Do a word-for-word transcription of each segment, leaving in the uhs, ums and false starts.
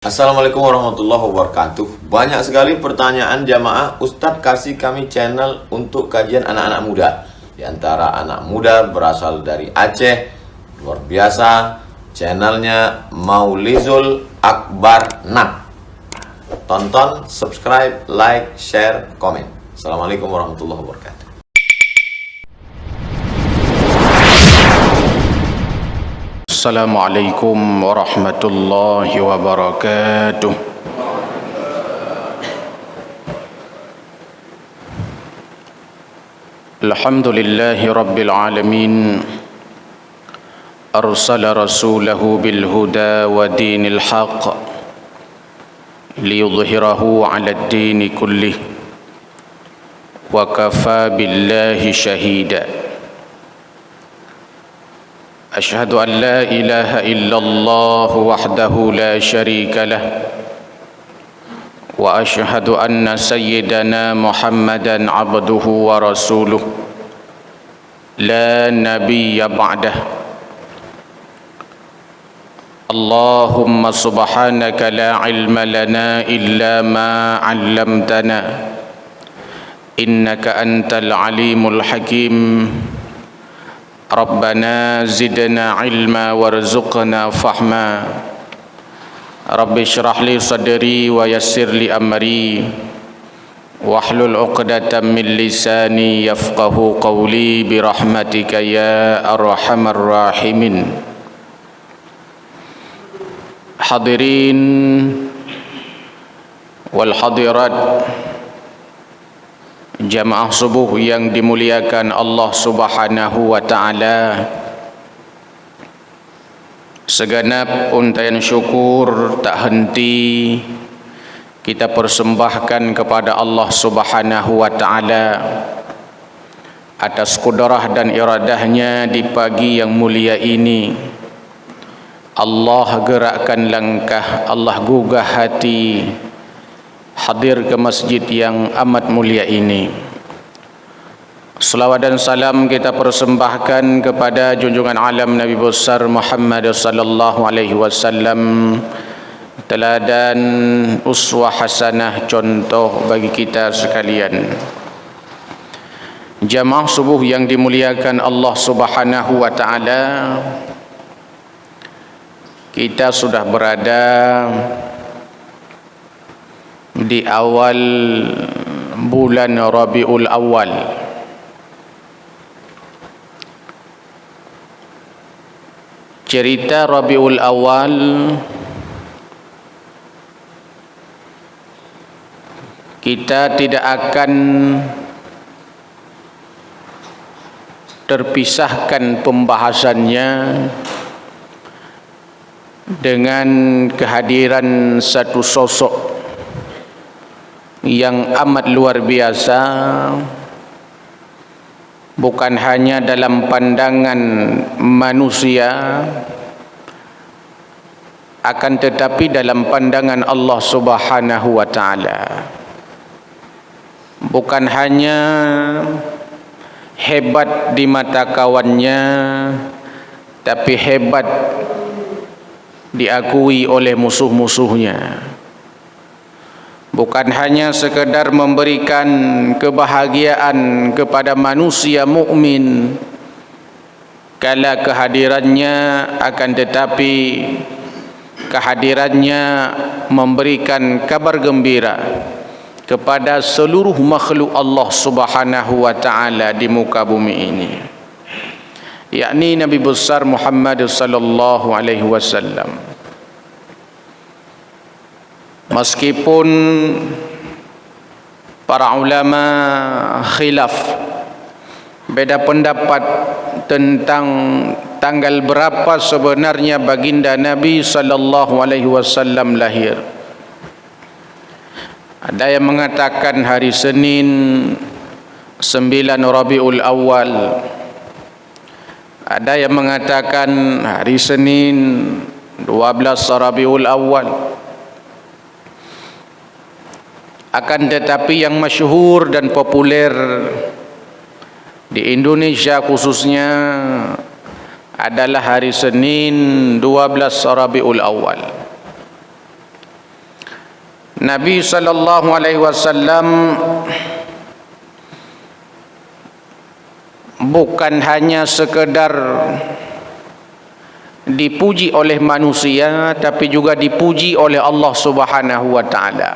Assalamualaikum warahmatullahi wabarakatuh. Banyak sekali pertanyaan jamaah, "Ustadz, kasih kami channel untuk kajian anak-anak muda." Di antara anak muda berasal dari Aceh, luar biasa, channelnya Maulizul Akbar enam. Tonton, subscribe, like, share, komen. Assalamualaikum warahmatullahi wabarakatuh. Assalamualaikum warahmatullahi wabarakatuh. Alhamdulillahi rabbil alamin. Arsala rasulahu bil huda wa dinil haq liyudhhirahu 'alad dini kullih. Wa kafa billahi syahida. Asyhadu an la ilaha illallah wahdahu la syarika lah. Wa asyhadu anna sayyidana Muhammadan abduhu wa rasuluh. La nabiyya ba'dah. Allahumma subhanaka la ilma lana illa ma 'allamtana. Innaka antal alimul hakim. Rabbana zidna ilma warzuqna fahma. Rabbi shrah li sadri wa yassir li amri. Wahlul 'uqdatam min lisani yafqahu qawli bi rahmatika ya arhamar rahimin. Hadirin wal hadirat, jamaah subuh yang dimuliakan Allah Subhanahu wa Ta'ala, segenap untaian syukur tak henti kita persembahkan kepada Allah Subhanahu wa Ta'ala atas kudrah dan iradahnya di pagi yang mulia ini. Allah gerakkan langkah, Allah gugah hati hadir ke masjid yang amat mulia ini. Selawat dan salam kita persembahkan kepada junjungan alam Nabi besar Muhammad sallallahu alaihi wasallam, teladan uswah hasanah, contoh bagi kita sekalian. Jamaah subuh yang dimuliakan Allah Subhanahu wa Ta'ala, kita sudah berada di awal bulan Rabiul Awal. Cerita Rabiul Awal kita tidak akan terpisahkan pembahasannya dengan kehadiran satu sosok yang amat luar biasa, bukan hanya dalam pandangan manusia, akan tetapi dalam pandangan Allah Subhanahu wa Ta'ala. Bukan hanya hebat di mata kawannya, tapi hebat diakui oleh musuh-musuhnya. Bukan hanya sekedar memberikan kebahagiaan kepada manusia mukmin kala kehadirannya, akan tetapi kehadirannya memberikan kabar gembira kepada seluruh makhluk Allah Subhanahu wa Ta'ala di muka bumi ini, yakni Nabi besar Muhammad sallallahu alaihi wasallam. Meskipun para ulama khilaf, beda pendapat tentang tanggal berapa sebenarnya baginda Nabi sallallahu alaihi wasallam lahir. Ada yang mengatakan hari Senin, sembilan Rabiul Awal. Ada yang mengatakan hari Senin, dua belas Rabiul Awal. Akan tetapi, yang masyhur dan populer di Indonesia khususnya adalah hari Senin, dua belas Rabiul Awal. Nabi sallallahu alaihi wasallam bukan hanya sekedar dipuji oleh manusia, tapi juga dipuji oleh Allah Subhanahu wa Ta'ala.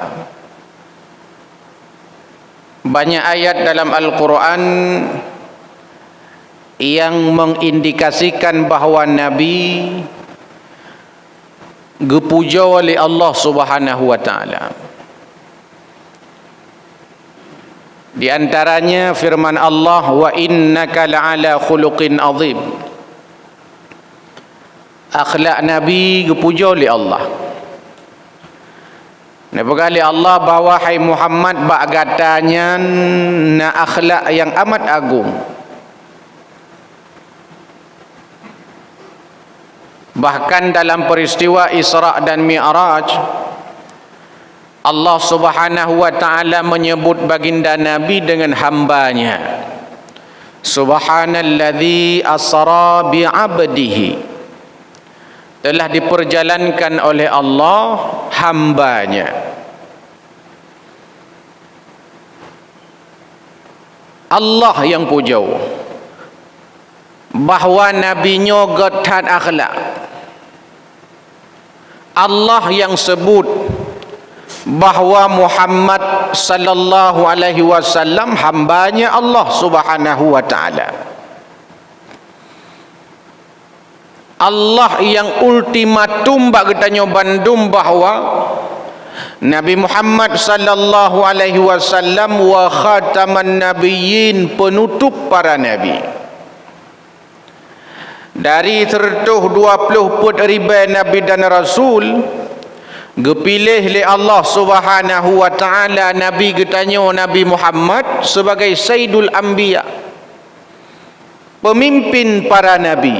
Banyak ayat dalam Al-Quran yang mengindikasikan bahwa Nabi geupujoe lé Allah Subhanahu wa Ta'ala. Di antaranya firman Allah, "Wa innaka la'ala khuluqin azim." Akhlak Nabi geupujoe lé Allah. Neupeugah lé Allah bahwa, "Hai Muhammad, bak gata nyan na akhlak nyang amat agong." Bahkan dalam peristiwa Isra dan Mi'raj, Allah Subhanahu wa Ta'ala menyebut baginda Nabi dengan hamba-Nya. "Subhanalladzi asra bi 'abdihi." Telah diperjalankan oleh Allah hamba-Nya. Allah nyang pujoe bahwa Nabi nyoe gét that akhlak. Allah nyang sebut bahwa Muhammad sallallahu alaihi wasallam hamba-Nya Allah Subhanahu wa Ta'ala. Allah nyang ultimatum bak geutanyoe bandum bahwa Nabi Muhammad sallallahu alaihi wasallam wa khataman nabiyyin, penutup para nabi. Dari seratus dua puluh peuet ribèe nabi dan rasul, geupiléh lé Allah Subhanahu wa Ta'ala Nabi geutanyoe Nabi Muhammad sebagai Sayyidul Anbiya, pemimpin para nabi.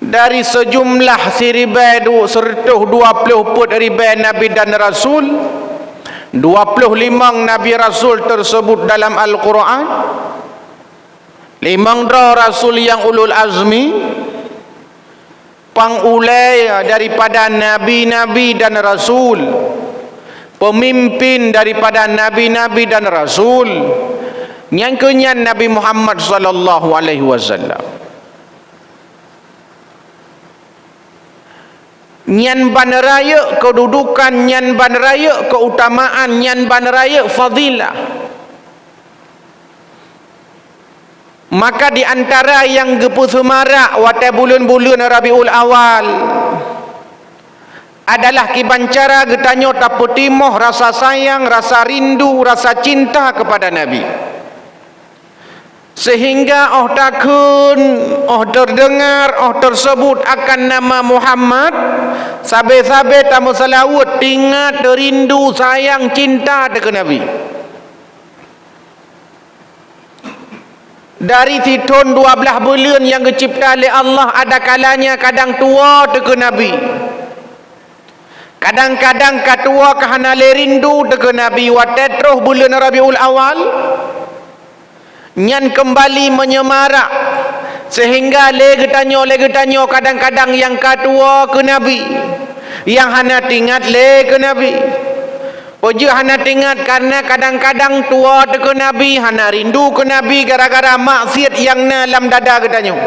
Dari sejumlah siribèe du-, seratus dua puluh peuet ribèe nabi dan rasul, dua puluh limong nabi rasul tersebut dalam Al-Quran, limong droe rasul nyang ulul azmi, pang ulèe daripada nabi-nabi dan rasul, pemimpin daripada nabi-nabi dan rasul, nyang keu nyan Nabi Muhammad sallallahu alaihi wasallam. Nyan ban rayeuk keududukan, nyan ban rayeuk keutamaan, nyan ban rayeuk fadilah. Maka di antara nyang geupeuseumarak watèe buleuen-buleuen Rabiul Awal adalah kiban cara geutanyoe tapeutimoh rasa sayang, rasa rindu, rasa cinta kepada Nabi. Sehingga 'oh takheun, 'oh terdengar, 'oh tersebut akan nama Muhammad, sabe-sabe tameuseulaweuet, teuingat, teurindu, sayang, cinta teuh keu Nabi. Dari sithon dua blaih buleuen nyang geucipta lé Allah, ada kalanya kadang tuwo teuh keu Nabi. Kadang-kadang ka tuwo ka hana lé rindu teuh keu Nabi watèe troh buleuen Rabiul Awal. Nyan keumbali meuseumarak, sehingga lé geutanyoe, lé geutanyoe kadang-kadang nyang ka tuwo keu Nabi, nyang hana teuingat lé keu Nabi. Peue jeuet hana teuingat? Kareuna kadang-kadang tuwo teuh keu Nabi, hana rindu keu Nabi gara-gara maksiet nyang na lam dada geutanyoe.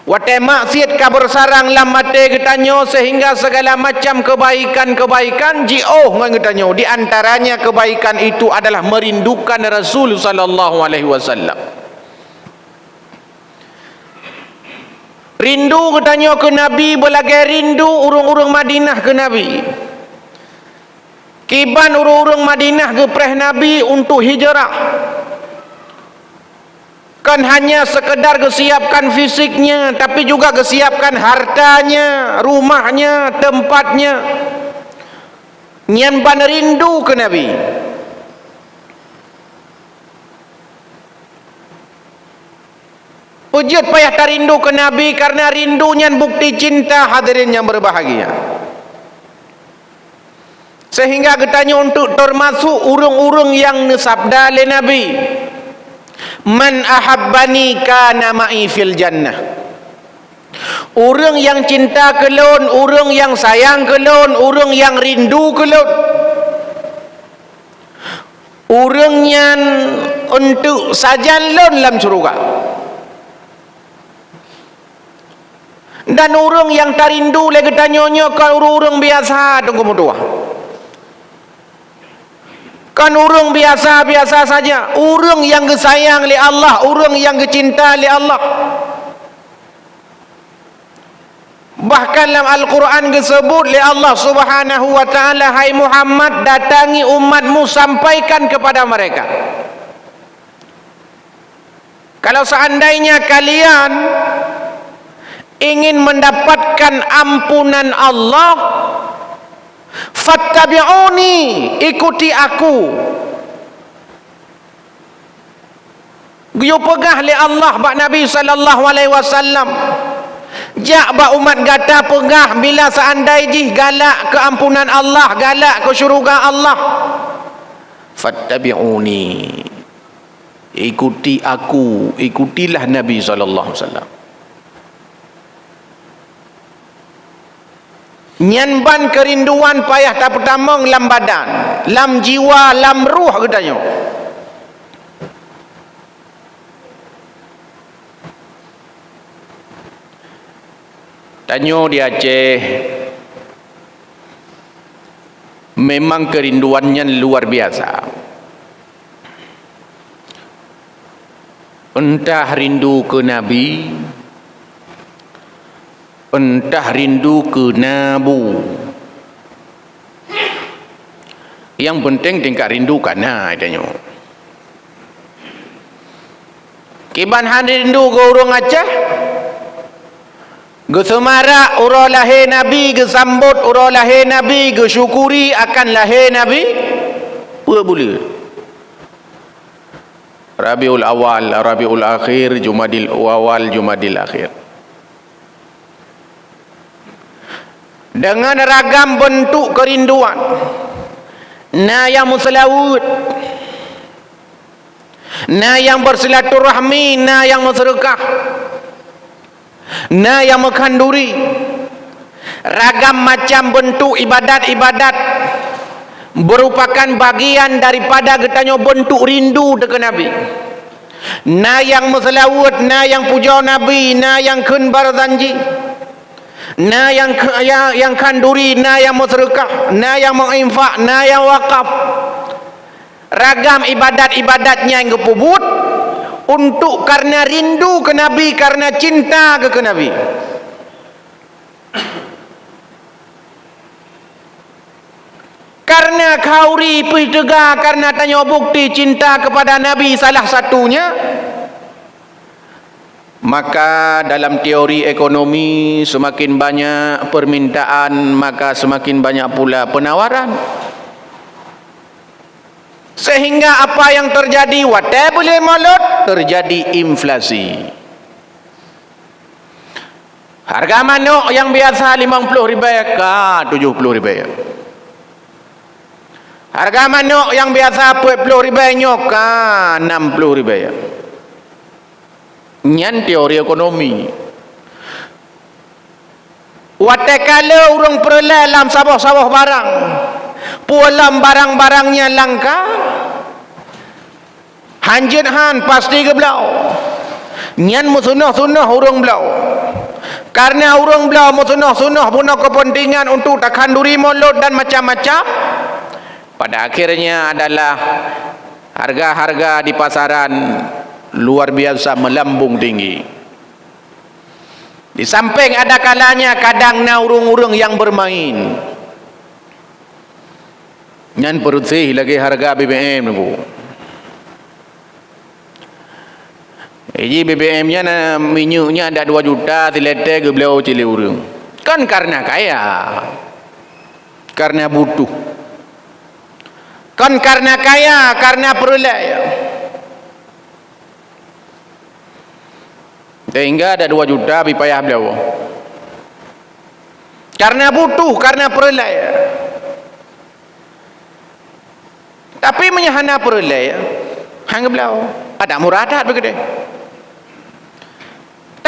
Watèe maksiet ka beusarang lam até geutanyoe, sehingga segala macam kebaikan-kebaikan jiôh ngon geutanyoe. Di antaranya kebaikan itu adalah merindukan Rasul sallallahu alaihi wasallam. Rindu geutanyoe keu Nabi beulagèe rindu ureuëng-ureuëng Madinah keu Nabi. Kiban ureuëng-ureuëng Madinah geupreh Nabi untuk hijrah. Kon hanya sekedar geusiapkan fisiknya, tapi juga geusiapkan hartanya, rumahnya, tempatnya. Nyan ban rindu keu Nabi. Peue jeuet payah tarindu keu Nabi, kareuna rindu nyan bukti cinta, hadirin yang berbahagia. Sehingga geutanyoe untuk termasuk ureuëng-ureuëng nyang neusabda lé Nabi, "Man ahabbani kana ma'i fil jannah." Ureuëng nyang cinta keu lôn, ureuëng nyang sayang keu lôn, ureuëng nyang rindu keu lôn, ureuëng nyan eunteuk sajan lôn lam syeuruga. Dan ureuëng nyang tarindu lé geutanyoe nyoe kon ureuëng-ureuëng biasa, Teungku meutuah. Kon ureuëng biasa-biasa saja, ureuëng nyang geusayang lé Allah, ureuëng nyang geucinta lé Allah. Bahkan lam Al-Quran geuseubut lé Allah Subhanahu wa Ta'ala, "Hai Muhammad, datangi umatmu, sampaikan kepada mereka." Kalau seandainya kalian ingin mendapatkan ampunan Allah, "Fattabi'uni", ikuti aku. Geuyue peugah lé Allah bak Nabi sallallahu alaihi wasallam, "Jak bak umat gata peugah, bila seandai jih galak keu ampunan Allah, galak keu syeuruga Allah, fattabi'uni." Ikuti aku, ikutilah Nabi sallallahu alaihi wasallam. Nyan ban keurinduan payah tapeutamong lam badan, lam jiwa, lam ruh geutanyoe. Tanyoe di Aceh, memang keurinduan nyan luar biasa. Entah rindu keu Nabi, entah rindu keu nabu. Nyang penting tingkat rindu ka na tanyoe. Kiban han rindu keu ureuëng Aceh? Geuseumarak uroe lahé Nabi, geusambot uroe lahé Nabi, geusyukuri akan lahé Nabi, peue buleuen? Rabiul Awal, Rabiul Akhir, Jumadil Awal, Jumadil Akhir. Deungon ragam beuntuk keurinduan. Na nyang meuseulaweuet, na nyang beusilaturahmi, na nyang meuseudeukah, na nyang meukhanduri. Ragam macam beuntuk ibadat-ibadat meurupakan bagian daripada geutanyoe beuntuk rindu teuh keu Nabi. Na nyang meuseulaweuet, na nyang pujoe Nabi, na nyang kheun barzanji, na nyang khe-, nyang, nyang khanduri, na nyang meuseudeukah, na nyang meuinfak, na nyang wakaf. Ragam ibadat-ibadat nyang geupeubuet untuk kareuna rindu keu Nabi, kareuna cinta keu, keu Nabi. Kareuna khanduri pih teuga kareuna tanyoe bukti cinta keupada Nabi salah satunya, maka dalam teori ekonomi, seumaken banyak peumintaan, maka seumaken banyak pula peunawaran. Seuhingga apa nyang teujadi watée buleuen Molot, teujadi inflasi. Hareuga manok nyang biasa limong ploh ribée ka tujoh ploh ribée. Hareuga manok nyang biasa peuet ploh ribée nyoe ka nam ploh ribée. Nyan teori ekonomi. Watée ka le ureuëng peureulée lam saboh-saboh barang, peue lom barang-barang nyan langka, hanjeuet han pasti geubloe. Nyan meuseunoh-seunoh ureuëng bloe. Kareuna ureuëng bloe meuseunoh-seunoh bunoe keupeuntengan untuk takhanduri Molot dan macam-macam, pada akhirnya adalah harga-harga di pasaran luar biasa melambung tinggi. Di sampéng ada kalanya kadang na ureuëng-ureuëng nyang beumaén. Nyan peureuseh lagée hareuga B B M, Teungku. Jadi B B M nyan, minyeuk nyan ada dua juta, sileutée geubloe cit lé ureuëng. Kon kareuna kaya, kareuna butuh. Kon kareuna kaya, kareuna peureulée. Sehingga ada dua juta pih payah bloe. Kareuna butuh, kareuna peureulée. Tapi meunyoe hana peureulée, han geubloe. Ada murah that beugeude.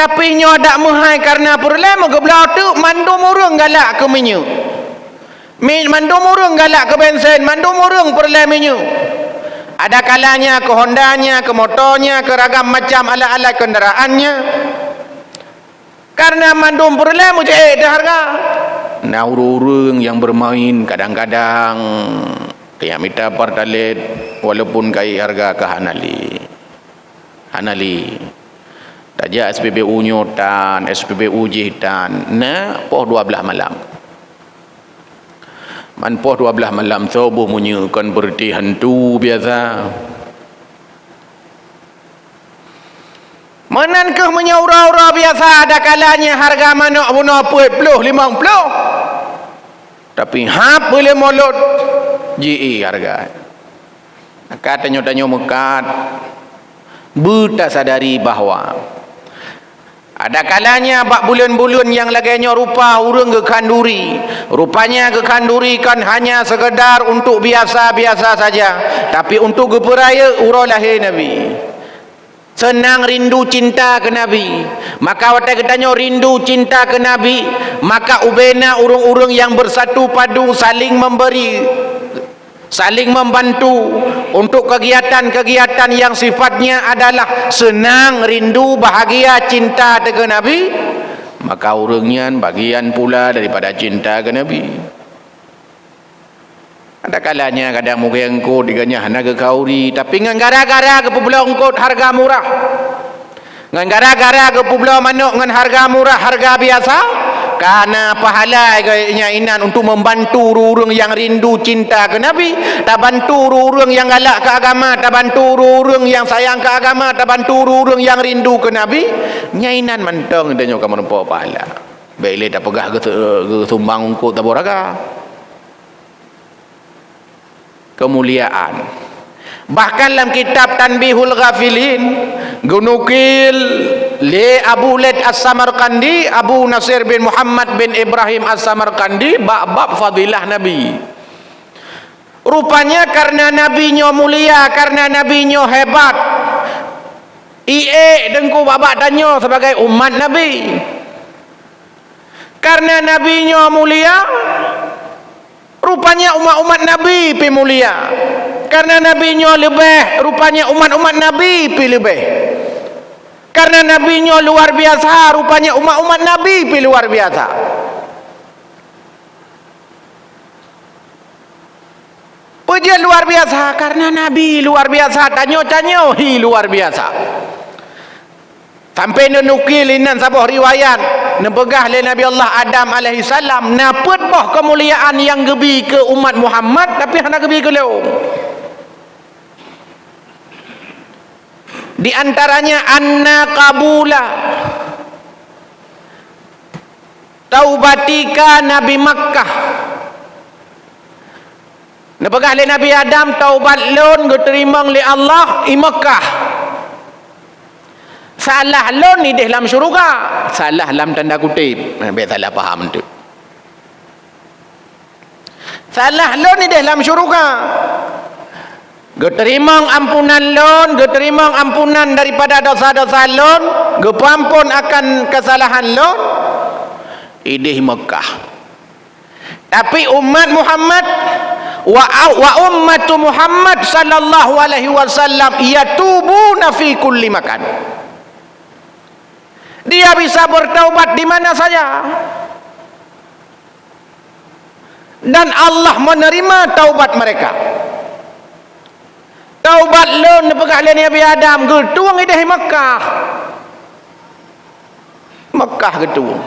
Tapi nyoe dak meuhai kareuna peureulée meugeubloe teuk, mandum ureuëng galak keu minyeuk. Mi-, mandum ureuëng galak keu bensen, mandum ureuëng peureulée minyeuk. Ada kalanya keu Honda nya, keu moto nya, keu ragam macam alat-alat kendaraan nya. Kareuna mandum peureulée meucék teuharga. Na ureuëng-ureuëng nyang beumain kadang-kadang, nyang mita Pertalite walaupun kayée harga ka hana lé. Hana lé. Tajak S P B U nyoe tan, S P B U jih tan. Na poh dua blaih malam. Man poh dua blaih malam soe boh meunyoe kon beureuti hantu biasa. Meunan kheueh meunyoe uroe-uroe biasa ada kalanya harga manok bunoe peuet ploh, limong ploh. Tapi hab buleuen Molot, jiéh hareuga. Maka tanyoe-tanyoe meukat beutasadari bahwa ada kalanya bak buleuen-buleuen nyang lagée nyoe rupa ureuëng geukhanduri. Rupanya geukhanduri kon hanya sekedar untuk biasa-biasa saja, tapi untuk geupeurayeuk uroe lahé Nabi. Seunang rindu cinta keu Nabi. Maka watée geutanyoe rindu cinta keu Nabi, maka ubena ureuëng-ureuëng nyang beusatu padu saling memberi, saling membantu untuk kegiatan-kegiatan yang sifatnya adalah senang, rindu, bahagia, cinta keu Nabi, maka ureuëng nyan bagian pula daripada cinta keu Nabi. Ada kalanya kadang mungken eungkôt di ganyah hana geukhanduri, tapi ngon gara-gara geupeubloe eungkôt hareuga murah, ngon gara-gara geupeubloe manok ngon hareuga murah, hareuga biasa, kana pahala geuh nyan inan untuk membantu ureuëng-ureuëng nyang rindu cinta keu Nabi, tabantu ureuëng-ureuëng nyang galak keu agama, tabantu ureuëng-ureuëng nyang sayang keu agama, tabantu ureuëng-ureuëng nyang rindu keu Nabi, nyan inan mantong tanyoe ka meurumpok pahala. Bék lé tapeugah geuse-, geusumbang eungkôt saboh raga. Keumuliaan. Bahkan lam kitab Tanbihul Ghafilin, geunukil lé Abu Laits As-Samarqandi, Abu Nasir bin Muhammad bin Ibrahim As-Samarqandi, bak bab fadilah Nabi. Rupanya kareuna Nabi nyoe mulia, kareuna Nabi nyoe hebat, iék deungku bak-bak tanyoe sibagai umat Nabi. Kareuna Nabi nyoe mulia, rupanya umat-umat Nabi pi mulia. Kareuna Nabi nyoe leubeh, rupanya umat-umat Nabi pi leubeh. Kareuna Nabi nyoe luar biasa, rupanya umat-umat Nabi pi luar biasa. Peue jeuet luar biasa? Kareuna Nabi luar biasa, tanyoe-tanyoe hi luar biasa. Sampai neunukil inan saboh riwayat, neupeugah lé Nabi Allah Adam alaihissalam, na peuet boh keumuliaan nyang geubi keu umat Muhammad, tapi hana geubi keu lôn. Di antaranya anna qabula taubatika Nabi Makkah. Neupeugah lé Nabi Adam, taubat lôn geuteurimong lé Allah i Meukah. Salah lôn idéh lam syeuruga. Salah lam tanda kutip. Nah, bék salah paham tu. Salah lôn idéh lam syeuruga. Geuteurimong ampunan lôn, geuteurimong ampunan daripada dosa-dosa lôn, geupeuampon akan keusalahan lôn, idéh Meukah. Tapi umat Muhammad, wa, wa ummatu Muhammad sallallahu alaihi wasallam yatubuna fi kulli makan. Dia bisa bertaubat di mana saja. Dan Allah menerima taubat mereka. Taubat lôn, neupeugah lé Nabi Adam, geutueng idéh Meukah. Meukah geutueng.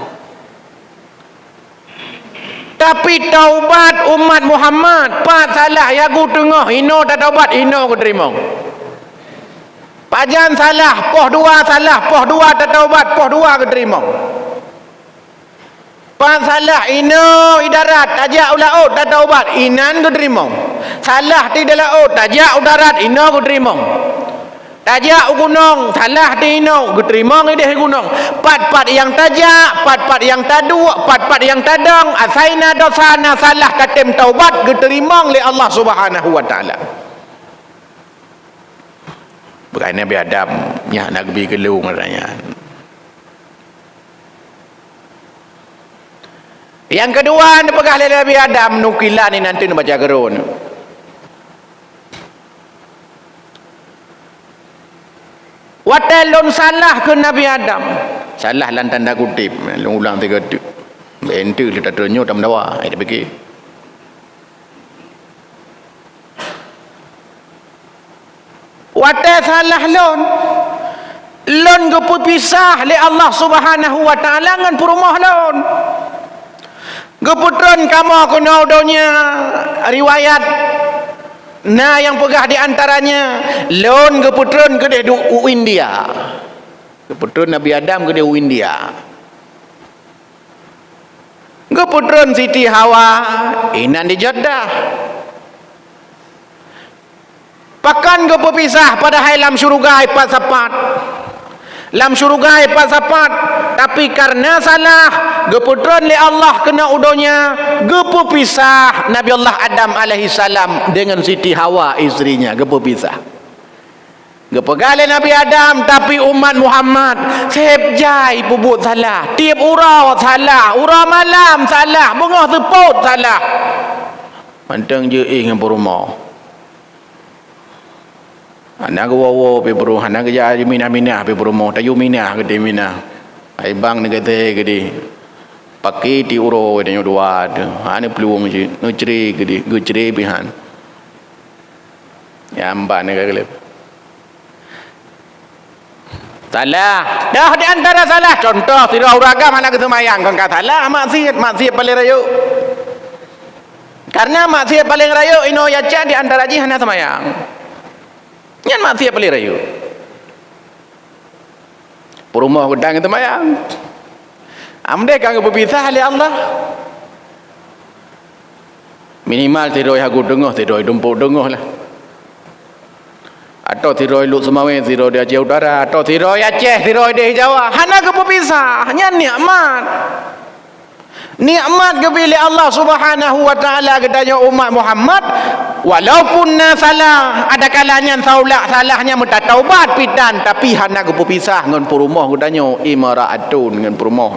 Tapi taubat umat Muhammad, pat salah yagu teungoh, inoe tataubat, inoe geuteurimong. Pajan salah, poh dua salah, poh dua tataubat, poh dua geuteurimong. Pat salah inoe i darat, tajak u laôt tataubat, inan geuteurimong. Salah di laôt, tajak u darat, inoe geuteurimong. Tajak u gunong, salah di inoe, geuteurimong idéh gunong. Pat-pat nyang tajak, pat-pat nyang taduek, pat-pat nyang tadong, asai na dosa, na salah, tatem taubat, geuteurimong lé Allah Subhanahu wa Taala. Bukan Nabi Adam, nyan na geubi geulong rasanya. Nyang keudua, neupeugah lé Nabi Adam, nukilan ni nanti neubaca keudroe. Watée lôn salah keu Nabi Adam, salah lam tanda kutip, lôn ulang sigoe teuk. Bèk enteuk lé tateunyoe tameudawa, ai tapike. Watée salah lôn, lôn geupeupisah lé Allah Subhanahu wa Taala ngon peurumoh lôn. Geupeutreun kamoe keunoe u donya, riwayat na nyang peugah di antaranya, lôn geupeutreun keudeh du-, u India. Geupeutreun Nabi Adam keudeh u India. Geupeutreun Siti Hawa inan di Jeddah. Pakon geupeupisah padahai lam syeuruga ipat sapat? Lam syeuruga ipat sapat, tapi kareuna salah, geupeutreun lé Allah keunoe u donya, geupeupisah Nabi Allah Adam alaihissalam dengan Siti Hawa istrinya, geupeupisah. Geupeugah lé Nabi Adam, tapi umat Muhammad, seb jai peubuet salah. Tieb uroe salah, uroe malam salah, beungoh seupôt salah. Mantong jeuet ngon peurumoh. Hana geuwoe-woe pih peurumoh, hana geujak minah-minah pih peurumoh, tayue minah geudeh minah. Ai bang neugeuthée geudeh. Paki ti uroe tanyoe dua tu. Hana peulueng cit, ngeucre geudeh, geucre pih han. Nyang ban ka gleh. Salah. Dah di antara salah. Contoh, sidroe ureueng agam hana geuseumayang, kon ka salah, maksiet, maksiet paleng rayeuk. Karena maksiet paleng rayeuk inoe yacak di antara jih hana seumayang. Nyan maksiet paleng rayeuk. Peurumoh geutanyoe teumayang. Amdeh ka geupeupisah lé Allah. Minimal sidroe hagu teungoh, sidroe dumpok teungoh lah. Atau sidroe Lhokseumawe, sidroe di Aceh Utara, atau sidroe Aceh, sidroe di Jawa. Hana geupeupisah. Nyan nikmat. Nikmat geubri lé Allah Subhanahu wa Taala geutanyoe umat Muhammad, walaupun na salah, adakala nyan saulak salah nyan meutataubat pitan, tapi hana geupeupisah ngon peurumoh geutanyoe, imra'atun ngon peurumoh.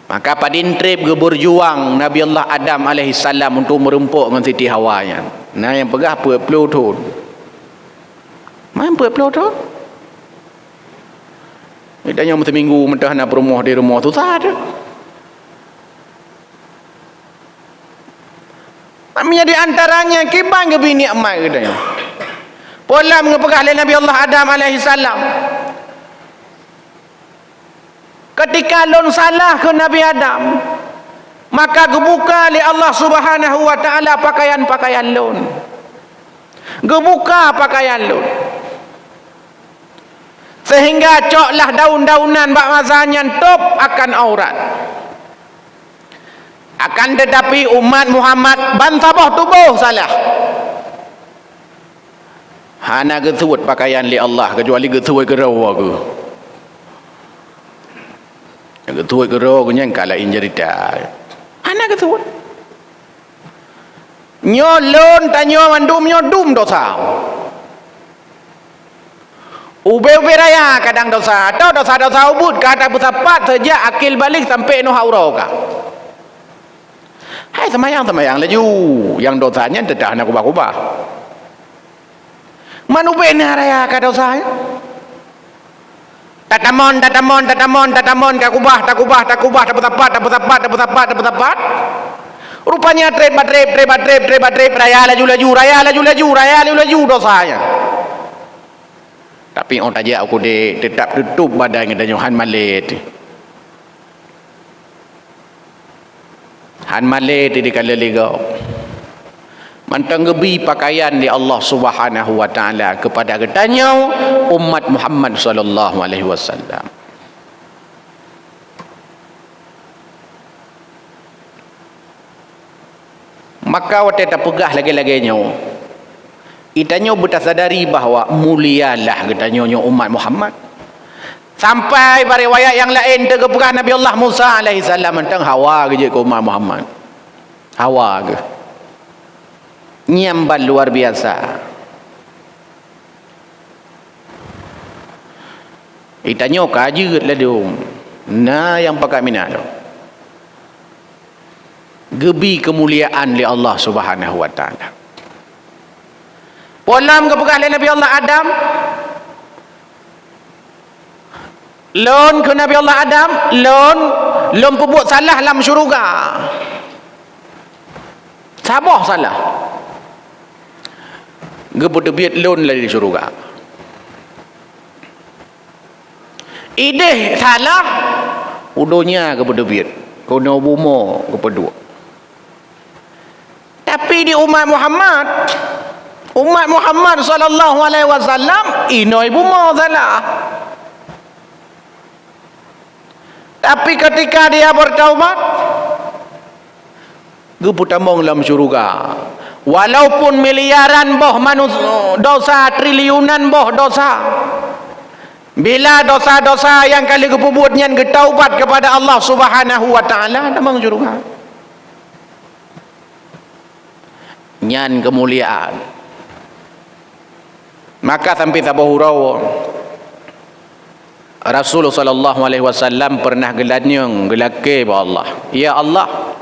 Maka padin treb geubeurjuang Nabi Allah Adam alaihissalam untuk meurumpok ngon Siti Hawa nyan. Na nyang peugah peuet ploh thon. Man peuet ploh thon? Geutanyoe meuseuminggu meutoh hana peurumoh di rumoh, susah teuh. Tapi di antaranya kiban geubri nikmat geutanyoe. Polam geupeugah lé Nabi Allah Adam alaihissalam, "Ketika lôn salah keu Nabi Adam, maka geubuka lé Allah Subhanahu wa Taala pakaian-pakaian lôn." Geubuka pakaian lôn. Sehingga cok lah daun-daunan bak masa nyan tôb akan aurat. Akan tetapi umat Muhammad bansaboh tuboh salah. Hana geusuet pakaian lé Allah, kecuali geusuet keudroe geuh. Geusuet keudroe geuh nyan ka laén ceurita. Hana geusuet. Nyoe lôn tanyoe mandum nyoe dum dosa. Ubé-ubé raya kadang dosa, atau dosa-dosa ubit ka tapeusapat seujak akil balig sampoe noh uroe ka. Hai seumayang-seumayang laju, nyang dosa nyan teutab hana kubah-kubah. Man ubé na raya ka dosa nyan. Tatamon, tatamon, tatamon, tatamon, takubah, takubah, takubah, tapeusapat, tapeusapat, tapeusapat, tapeusapat. Rupanya treb ba treb, treb ba treb, treb ba treb, raya laju-laju, raya laju-laju, raya laju-laju dosa nyan. Tapi 'oh tajak u keudéh, teutab teutup badan geutanyoe, han malèe. Han malèe teuh di kaleuli gob. Mantong geubri pakaian lé Allah Subhanahu wa Taala keupada geutanyoe umat Muhammad sallallahu alaihi wasallam. Maka watèe tapeugah lagèe-lagèe nyoe, geutanyoe beutasadari bahwa mulialah geutanyoe nyoe umat Muhammad. Sampai bak riwayat nyang laén teuk geupeugah Nabi Allah Musa alaihissalam mantong hawa geujeuet keu umat Muhammad. Hawa geuh. Nyan ban luar biasa. Itanyoe ka jeuet ladôm. Na nyang pakat minak lom. Geubi keumuliaan lé Allah Subhanahu wa Taala. Peue lom geupeugah lé Nabi Allah Adam? Lôn keu Nabi Allah Adam, lôn, lôn peubuet salah lam syeuruga. Saboh salah. Geupeuteubiet lôn lé syeuruga. Idéh salah, u donya geupeuteubiet, keunoe bumoe geupeuduek. Tapi di umat Muhammad, umat Muhammad sallallahu alaihi wasallam, inoe bumoe salah. Tapi ketika dia bertaubat, geupeutamong lam syeuruga. Walaupun miliaran boh manus-, dosa, triliunan boh dosa. Bila dosa-dosa nyang ka lheueh geupeubuet nyan geutaubat kepada Allah Subhanahu wa Taala, tamong syeuruga. Nyan keumuliaan. Maka sampai saboh uroe Rasul sallallahu alaihi wasallam pernah geulanyong, geulakée bak Allah, "Ya Allah,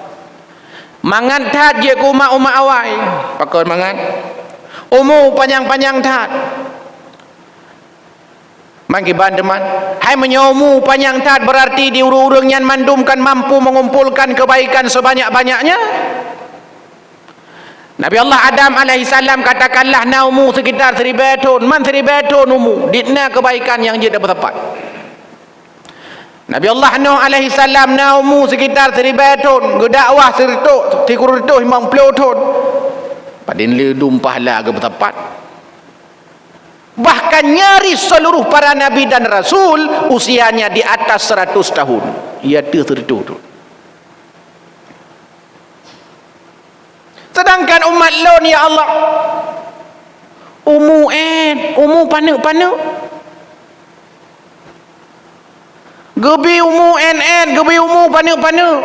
mangat that jeuet keu umat-umat awai." Pakon mangat? Umu panyang-panyang that. Man kiban teuma, hai meunyoe umu panyang that, berarti di ureuëng-ureuëng nyan mandum kan mampu mengumpulkan kebaikan sebanyak-banyaknya. Nabi Allah Adam alaihissalam katakanlah na umu sekitar siribée thon, man siribée thon umu, dit na kebaikan nyang jeuet tapeusapat. Nabi Allah Nuh alaihissalam na umu sekitar siribée thon, geudakwah sireutôh, sikureueng reutôh limong ploh thon. Padahai le dum pahala geupeusapat. Bahkan nyaris seluruh para nabi dan rasul usianya di atas seratus tahun. Ia teuh seratus tahun. Sedangkan umat lôn, ya Allah, umu én, umu paneuk-paneuk. Geubi umu én-én, geubi umu paneuk-paneuk.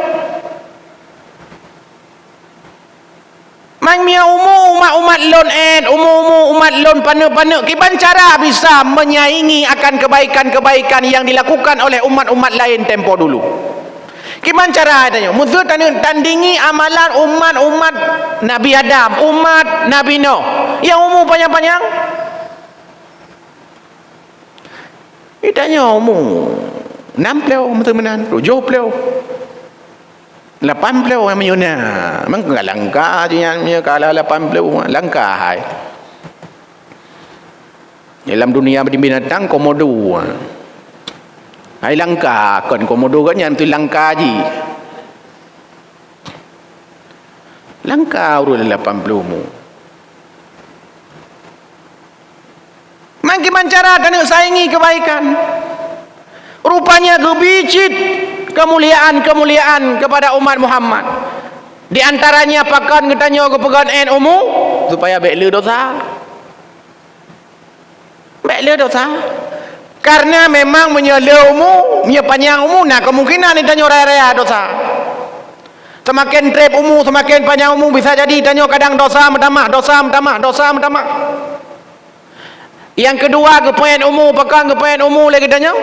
Man meunyoe umu umat-umat lôn én, umu-umu umat lôn paneuk-paneuk, kiban cara bisa menyaingi akan kebaikan-kebaikan yang dilakukan oleh umat-umat laén tempo dulu? Kiban cara tanyoe? Meuseu tanyoe tandingi amalan umat-umat Nabi Adam, umat Nabi Nuh, nyang umu panyang-panyang. Geutanyoe umu nam ploh, meuteumeunan tujoh ploh, lapan ploh, meunyoe na. Memang ka langka jih nyan, meunyoe ka lapan ploh, langka hai. Dalam dunia binatang komodo. Hai langka, kon komodo kan nyan tu langka jih. Langka ureuëng lapan ploh umu. Mangkiban cara taneuk saingi kebaikan. Rupanya geubi cit kemuliaan-kemuliaan kepada umat Muhammad. Di antaranya pakon geutanyoe geupeugöt én umu supaya bék le dosa. Bék le dosa. Karena memang meunyoe le umu, meunyoe panyang umu, na kemungkinan tanyoe raya-raya dosa. Semakin treb umu, semakin panyang umu, bisa jadi tanyoe kadang dosa meutamah, dosa meutamah, dosa meutamah. Nyang keudua, geupeuén umu, pakon geupeuén umu lé geutanyoe?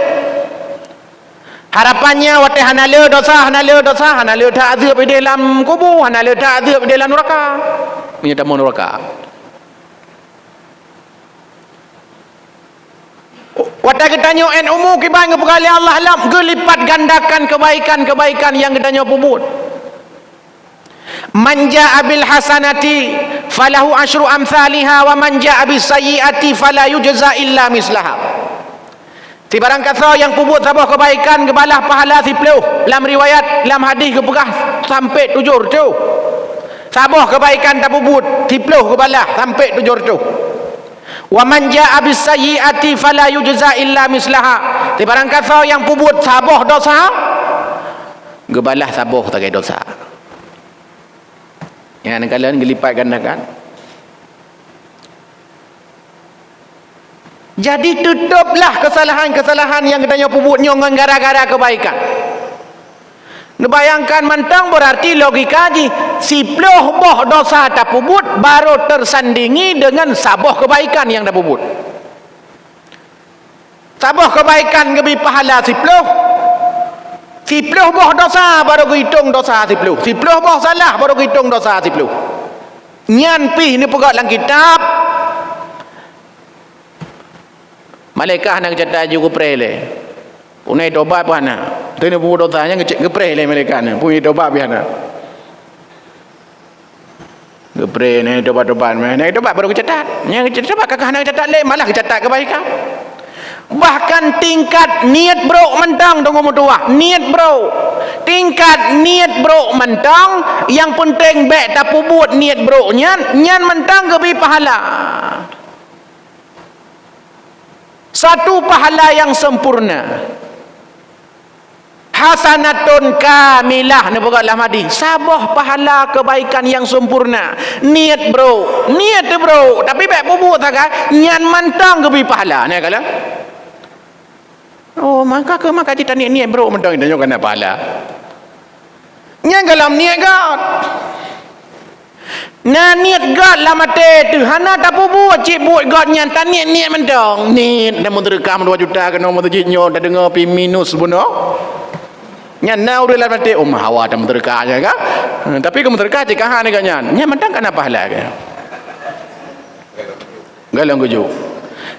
Harapannya watée hana le dosa, hana le dosa, hana le taazeueb idéh lam kubu, hana le taazeueb idéh lam nuraka. Meunyoe tamong nuraka. Watée geutanyoe én umu kiban geupeugah lé Allah lom, geulipat gandakan kebaikan-kebaikan nyang geutanyoe peubuet. "Man jaa bil hasanati falahu asyru amsaliha wa man jaa bis sayyiati fala yujza illa mislaha." Sibarang kasoe nyang peubuet saboh keubaikan geubalah pahala siploh, lam riwayat, lam hadih geupeugah sampoe tujoh reutôh. Saboh keubaikan tapeubuet, siploh geubalah sampoe tujoh reutôh. "Wa man jaa bis sayyiati fala yujza illa mislaha." Sibarang kasoe nyang peubuet saboh dosa, geubalah saboh sagai dosa. Nyan kalon geulipat gandakan. Jadi, tutuplah kesalahan-kesalahan nyang geutanyoe peubuet nyoe ngon gara-gara keubaikan. Neubayangkan mantong, berarti logika jih, siploh boh dosa tapeubuet, barô teusandingi deungon saboh keubaikan nyang tapeubuet. Saboh keubaikan geubri pahala siploh. Siploh boh dosa baru geuitong dosa siploh. Siploh boh salah baru geuitong dosa siploh. Nyan pih neupeugah lam kitab. Malaikat hana geucatat ju geupreh lé. Punai tobat pun hana. Teuneuk peubuet dosa nyan geucek geupreh lé malaikat nyan. Punai tobat pih hana. Geupreh nyan tobat-tobat meh. Nyan tobat baru geucatat. Nyan geucatat tobat kakah hana geucatat lé, malah geucatat keubaikan. Bahkan tingkat niet brok mantong teungku meutuwah, niet brok. Tingkat niet brok mantong, nyang peunteng bék tapeubuet niet brok nyan, nyan mantong geubri pahala. Satu pahala yang sempurna. Hasanatun kamilah, neupeugah lam hadis. Saboh pahala keubaikan nyang sempurna. Niet brok, niet brok, tapi bék peubuet sagai, nyan mantong geubri pahala. Nah, kalau Oh, maka keu maka cit taniet-niet brok mantong tanyoe kana pahala. Nyang gohlom niet göt. Na niet göt lam até teuh, hana tapeubuet cit buet göt nyan, taniet-niet mantong. Niet, na meuseudeukah dua juta keunoe meuseujid nyoe, tadeungoe pih minus bunoe. Nyan na ureuëng lam até, oh, meuhawa tameuseudeukah nyan kan? Tapi keu meuseudeukah cit ka hana gobnyan. Nyan mantong kana pahala gobnyan. Galeng geuju.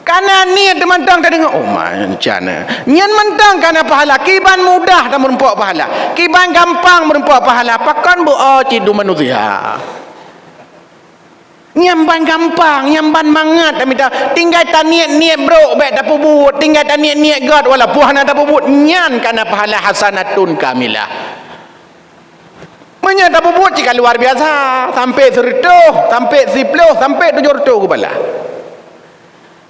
Kana niet mantong tadeungoe, oh, ma, nyan cana. Nyan mantong kana pahala, kiban mudah tameureumpok pahala, kiban gampang meureumpok pahala, pakon beu-o cit dum manusia. Nyan ban gampang, nyan ban mangat tamita. Tinggai taniet-niet brok bék tapeubuet, tinggai taniet-niet göt walaupun hana tapeubuet, nyan kana pahala hasanatun kamilah. Meunyoe tapeubuet cit ka luar biasa, sampai seureutôh, sampai siploh, sampai tujoh reutôh geupahala.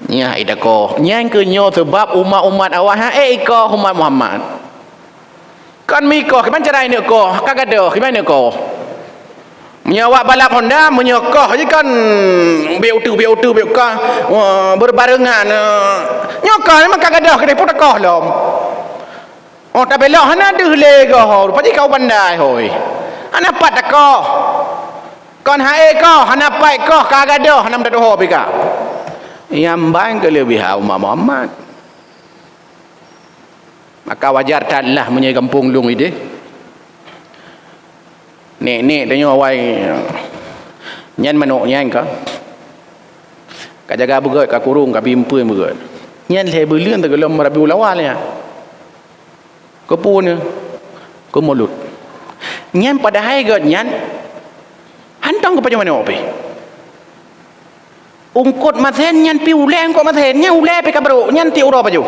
Nyan ida koh, nyan keuh nyoe sabab umat-umat awak han ék ikoh umat Muhammad. Kon meuikoh, kiban cara ineuk koh, ka gadôh, kiban ineuk koh. Meunyoe awak balap Honda, meunyoe koh jih kon biek uteuk, biek uteuk, biek koh, wah, beubareungan, eh. Nyoe koh memang ka gadôh, keudeh pun teukoh lom. Oh, tabelok hana deuh lé goh, rupa jih kau pandai, hôi. Hana pat takoh. Kon hai koh, hana pat koh, ka gadôh, hana meutatuho pih ka. Nyang ban keuleubehan umat Muhammad. Maka wajar that lah meunyoe gampông lôn idéh. Nek-nek tanyoe awai nyan manok nyan ka. Ka jaga beugöt, ka kurong, ka bimpeuen beugöt. Nyan lhèe buleuen teugohlom Rabiul Awal nyan. Keupeue nyan? Keu Maulud. Nyan padahai gobnyan hantom geupajoh manok pih. Eungkôt masén nyan pih ulèe eungkôt masén, nyan ulèe pih ka brôk, nyan tiep uroe pajoh.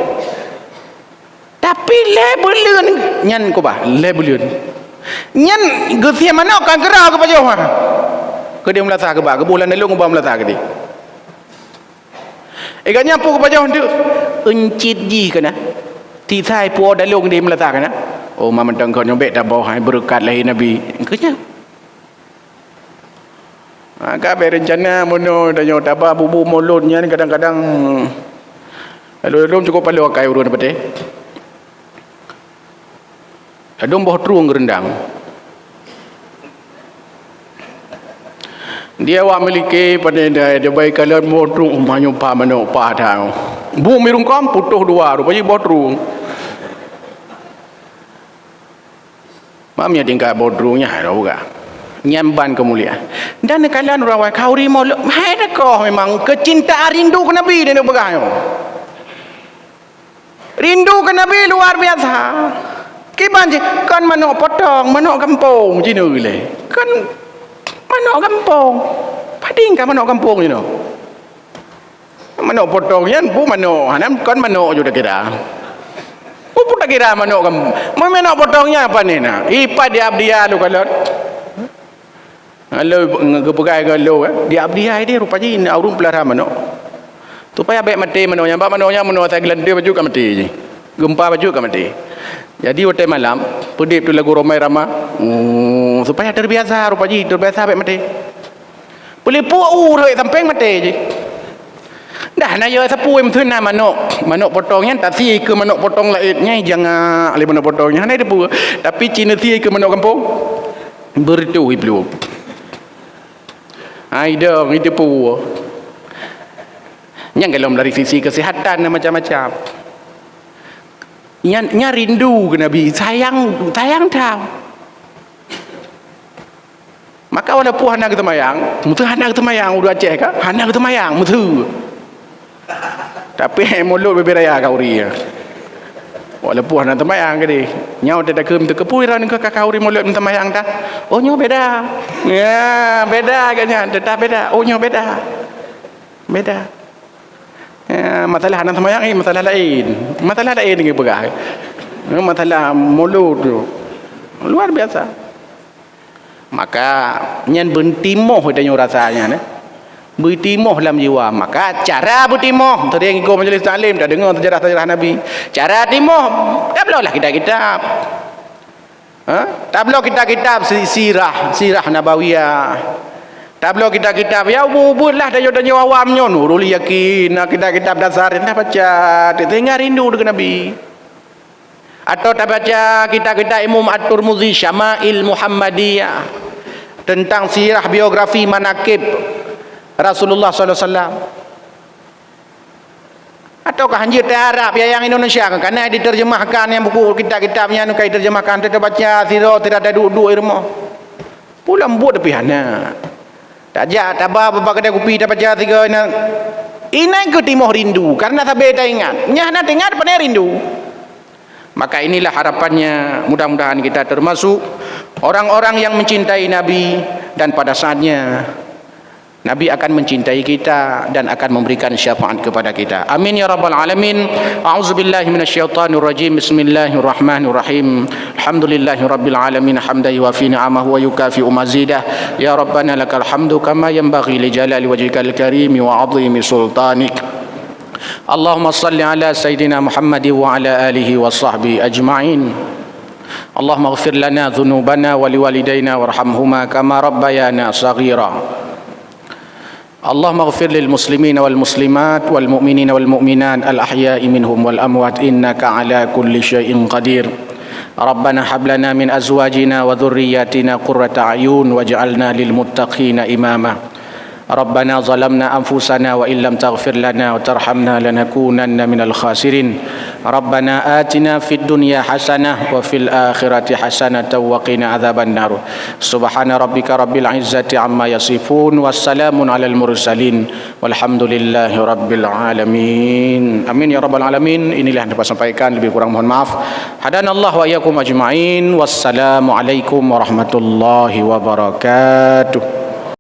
Tapi lhèe buleuen nyan keubah, lhèe buleuen. Nyan geusie manok ka geura geupajoh ha. Keudeh meulasa keubah, geuboh lam dalông geuba meulasa keudeh. Eh, gobnyan peue geupajoh teuk? Euncit jih keunan. Tisai puwoe dalông deh meulasa keunan. Oh, ma mantong kon nyoe bèk taboh, hai beureukat lahé Nabi. Keu nyan. Ha, ka bèk reuncana meunoe tanyoe taba bubu Maulud nyan kadang-kadang lôn-lôn cukôp paloe akai ureueng patéh. Ladôm boh trueng geureundang. Di awak Meulike panéh dai, di bai kalon boh trueng, oh, ma nyoe pah manok pah that. Bum irungkông putôh dua, rupa jih boh trueng. Mam nyan tingkat boh trueng nyan, hai peugah. Nyan ban keumuliaan. Dan neukalon ureueng awai khauri Maulud, hai teukoh memang keucintaan rindu keu Nabi dan peugah nyoe. Rindu keu Nabi luar biasa. Kiban jih, kon manok potong, manok gampông jinoe lé. Kon manok gampông. Padum ka manok gampông jinoe. Manok potong nyan peue manok, hana kon manok ju takira. Peue takira manok gampông. Manok potong nyan apa ni na? Ipat di Abdia lu kalon. Lalu geupeugah ngon lôn, eh, di Abdi hai deh rupa jih na ureueng peulara manok. Supaya bèk maté manok nyan, bak manok nyan meunyoe asai geulanteue bacut ka maté jih. Geumpa bacut ka maté. Jadi watèe malam, peudép tu lagu Rhoma Irama. Oh, supaya terbiasa rupa jih, terbiasa bèk maté. Peulipuk u rhot sampéng maté jih. Dah na yo sapeue meuteuna manok, manok potong nyan tasie keu manok potong laén nyan jangak lé manok potong nyan hana teupeu. Tapi cit neusie keu manok gampông. Beureutoh iplueng. Ai dong, itu pu. Nyang golom dari sisi kesehatan dan macam-macam. Nyan, nyan rindu keu Nabi, sayang, sayang that. Maka walaupun hana geuteumayang, meuseu hana geuteumayang, ureuëng Aceh ka, hana geuteumayang, meuseu. Tapi mulod bebe raya khanduri. Walaupun hana teumayang keudeh. Nyoe teuh takheun teukeupui ran keu khanduri mulod teumayang dah. Oh, nyoe beda. Ya, beda agaknya, tetap beda. Oh, nyoe beda. Beda. Ya, masalah hana teumayang, eh, masalah lain. Masalah lain lagée peugah. Masalah mulod tu. Luar biasa. Maka, nyan beutimoh tanyoe rasa nyan, eh. Beutimoh lam jiwa. Maka, cara beutimoh, teurimong iko majlis taklim, tadeungoe seujarah-seujarah Nabi. Cara timoh, tabloe lah kitab-kitab. Ha? Tabloe kitab-kitab si-, sirah, sirah Nabawiyah. Tabloe kitab-kitab, ya, ubeut-ubeut lah tanyoe-tanyoe awam nyoe, Nurul Yakin, na kitab-kitab dasar, dah baca, teuingat rindu deungon Nabi. Atau tabaca kitab-kitab Imam At-Tirmizi, Syama'il Muhammadiyah, tentang sirah, biografi, manaqib Rasulullah sallallahu alaihi wasallam. Ataukah hanjeuet ta-Arab, ya, nyang Indonesia kan, kana diterjemahkan nyang buku kitab-kitab nyan ka diterjemahkan, teubaca sidroe, teubaca duek-duek di rumoh. Pulang buet tapi hana. Tajak, taba bak keudai kupi, tabaca tiga inan. Inan keuh timoh rindu, karena sabe taingat. Nyan hana taingat, pane rindu. Maka inilah harapannya, mudah-mudahan kita termasuk orang-orang yang mencintai Nabi, dan pada saatnya Nabi akan mencintai kita dan akan memberikan syafaat kepada kita. Amin ya rabbal alamin. A'udzubillahi minasyaitonirrajim. Bismillahirrahmanirrahim. Alhamdulillahi rabbil alamin, hamdan yuwafi ni'amahu wa yukafi'u mazidah. Ya Rabbana lakal hamdu kama yanbaghi li jalali wajhikal karimi wa 'azimi sultanik. Allahumma salli ala Sayyidina Muhammad wa ala alihi wa sahbihi ajma'in. Allahumma ighfir lana dzunubana wa liwalidaina warhamhuma kama rabbayana shaghira. Allahumma ighfir lil muslimina wal muslimat wal mu'minina wal mu'minat al ahya'i minhum wal amwat innaka ala kulli syai'in qadir. Rabbana hab lana min azwajina wa dzurriyyatina qurrata a'yun waj'alna lil muttaqina imama. Rabbana zalamna anfusana wa illam taghfir lana wa tarhamna lanakunanna minal khasirin. Rabbana atina fid dunya hasanah wa fil akhirati hasanatan wa qina adzabannar. Subhana rabbika rabbil izzati amma yasifun, wa salamun alal mursalin, walhamdulillahi rabbil alamin. Amin ya rabbal alamin. Inilah yang dapat sampaikan, lebih kurang mohon maaf. Hadanallahu wa iyyakum ajma'in. Wassalamualaikum warahmatullahi wabarakatuh.